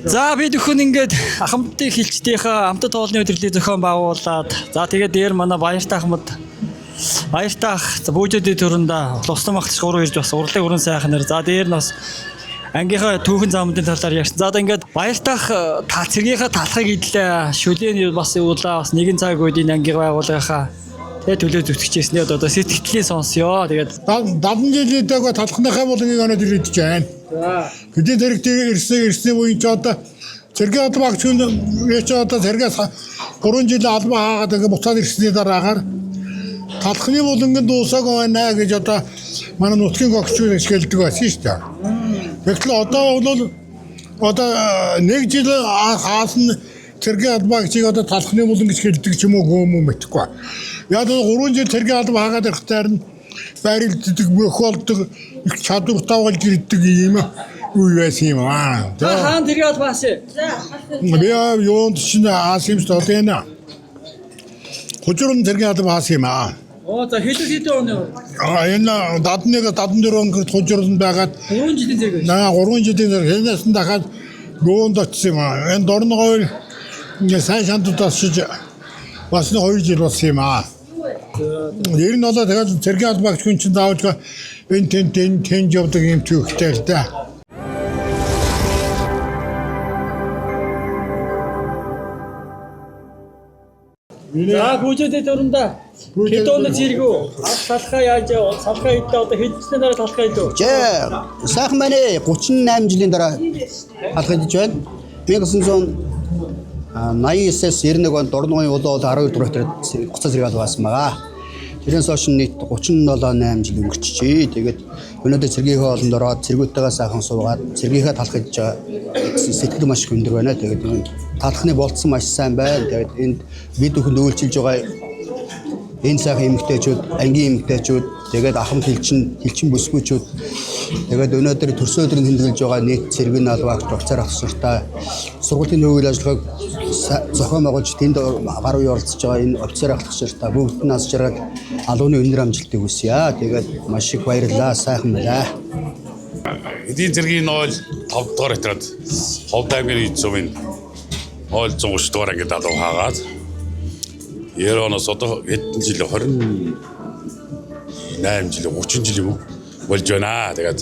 За бид бүхэн ингээд Ахмадын хилчдийнхээ амтад хоолны өдөрлийг зохион байгуулад за тэгээд дээр манай Баяртай Ахмад Баяртай ах бүүжүүдийн төрөндөө луслан багтж гурав ирж бас урлагийн өрн сайхнаар за дээр нь бас ангийнхаа түүхэн замдын талаар ярьсан. За одоо ингээд Баяртай ах та цэргийнхээ талхыг идлээ. Шүлээний бас уулаа бас нэгэн цаг үед энэ ангийн байгуулгынхаа тэгээ төлөө зүтгэжсэн. Одоо сэтгэлийн сонсёо. Тэгээд 70 жилийн дээгүүр талхныхаа булангийг өнөөдөр идэж байна. Хэдийн зэрэг дээр ирсэн үеийн ч одоо цэргийн албаа багч хүн ч одоо цэргээс 3 жил албаа хаагаад ингээ буцаад ирсний дараагаар талхны булангийн дуусаагүй байна гэж одоо манай нутгийн гогчууд ашигладаг байсан шүү дээ. Тэгэхээр одоо бол одоо нэг жил хаасан цэргийн албаа багчийг одоо талхны булан гэж хэлдэг ч юм уу гүн юм мэдэхгүй. Яг л 3 жил цэргийн албаа хаагаад ирэхтээр нь байрлалдаг, мөх болдог, их чадвартай болж ирдэг юм үе байсан юм аа. та хаан тэрийг албаас. Би юунд чинь хаасан юм шүү дээ энэ. Хужирын цэргийн албаа хаасан юм аа. Оо за хэдэн хэдэн оны А энэ 71 74 он гэрт хужирланд байгаад 3 жилийн зэрэг байсан. наа 3 жилийн дараа хэнээс нь дахиад юунд очсон юм аа. Энэ Дорногов ингээ сайн шандууд очиж бас нэг 2 жил болсон юм аа. Ер нь болоо тэгээд цэргийн албаагч хүн чинь заавал энэ тэн тэн тэн явдаг юм түүхтэй л дээ. За бүжээдээ төрөндөө хэд оны зэрэг үү? Салхаа яаж салхаа идэ одоо хэд жилийн дараа салхаа идэв? Жээ, сайхан байна ээ. 38 жилийн дараа халах идэж байна. 1989-ээс 91 онд Дорногын улаан уул 12 дугаар хектарт гоцоо зэрэг албаасан байгаа. Тэрнээс хойш нийт 37 8 жил өнгөрчжээ. Тэгээд өнөөдөр цэргийнхээ олонд ороод цэргүүдтэйгээ сайхан суугаад цэргийнхээ талах идэж байгаа гэсэн сэтгэл маш их өндөр байна. Тэгээд энэ талхны болцсон маш сайн байна. Тэгээд энд бид бүхэнд үйлчилж байгаа энэ сайхан эмэгтэйчүүд, ангийн эмэгтэйчүүд, тэгээд ахмад хилчин, хилчин бүсгүйчүүд, тэгээд өнөөдөр төрсөн өдрийг тэмдэглэж байгаа нийт цэргийн албаагч офицер ахсартай сургуулийн үйл ажиллагааг зохион байгуулж тэнд гар үе оролцож байгаа энэ офицер ахлагчдаа бүгд нь аз жаргал алууны өндөр амжилтыг хүсье. Тэгээд маш их баярлалаа. Сайхан байлаа. Эдийн зэргийн 0 5 дугаар отряд Ховд аймгийн эд сумын 0 130 дугаар ангид алуу хаагаад 90 оноос одоо хэдэн жил 28 жил 30 жил юм уу болж байна. Тэгээд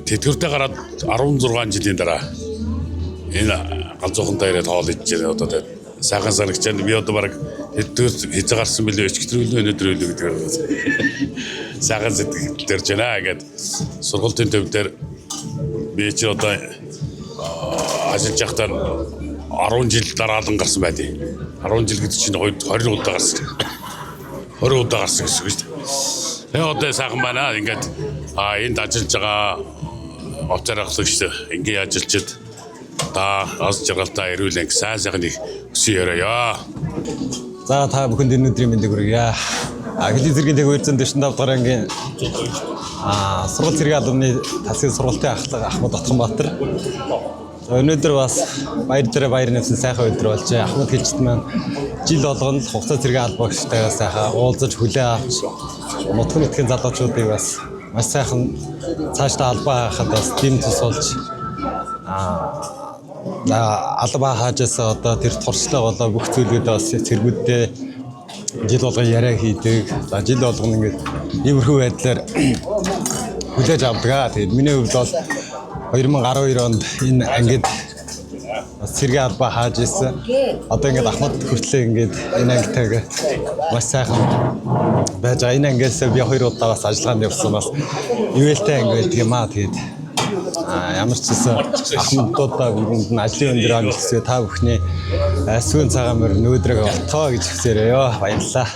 тэтгэвртэй гараад 16 жилийн дараа энэ ганцуухантай ирээд хоол идэж байна. Одоо тэгээд сайхан санагч байна. Би одоо бараг тэтгэврт хязгаар гарсан билүү, өчигдөр билүү, өнөөдөр билүү гэдэг сайхан сэтгэл төрж байна. Ингээд сургуулийн төв дээр би чи одоо ажиллаж байхдаа 10 жил дараалан гарсан байдیں۔ 10 жил гэдэг чинь 20 удаа гарсан. 20 удаа гарсан гэсэн үг шүү дээ. Тэгээ одоо сайхан байна. Ингээд энд ажиллаж байгаа офицер ахлагч ингийн ажилчид та аз жаргалтай эрүүл анги сайн сайхан их өсөн яриа. За та бүхэнд энэ өдрийн мэндийг хүргье. Хөлийн зэргийн тэг 245 дугаар ангийн сургууль цэргийн албаны талсын сургалтын ахлах Ахмад Отгонбаатар. За өнөөдөр бас баяр дээр баяр нэвсэн сайхан өдөр болжээ. Ахмад хилчт маань жил болгоно л хугацаа цэргийн албаагчтайгаа сайхан уулзаж хүлээ авч нутгийн нутгийн залуучуудыг бас маш сайхан цаашдаа албаа хаахад бас дэм тус болж албаа хаажаасаа одоо тэр туршлага болоо бүх зүйлүүдээ бас цэргүүддээ жил болгон яриа хийдэг. За жил болгоно ингээд иймэрхүү байдлаар хүлээж авдаг аа. Тэгээд миний хувьд бол 2012 онд энэ ангид бас цэргийн албаа хааж исэн. Одоо ингээд Ахмад хүртлээ ингээд энэ ангитайгаа маш сайхан байж байгаа. Энэ ангиас би хоёр удаа бас ажиллагаанд явсан бас ивэлтэй анги байдаг юм аа. Тэгээд ямар ч гэсэн ахмадуудаа бүрэнд нь ажлын өндөр амжилт хүсье. Та бүхний сүүн цагаан морь нөөдрөг олтгоо гэж хүсээрэй. Баярлалаа.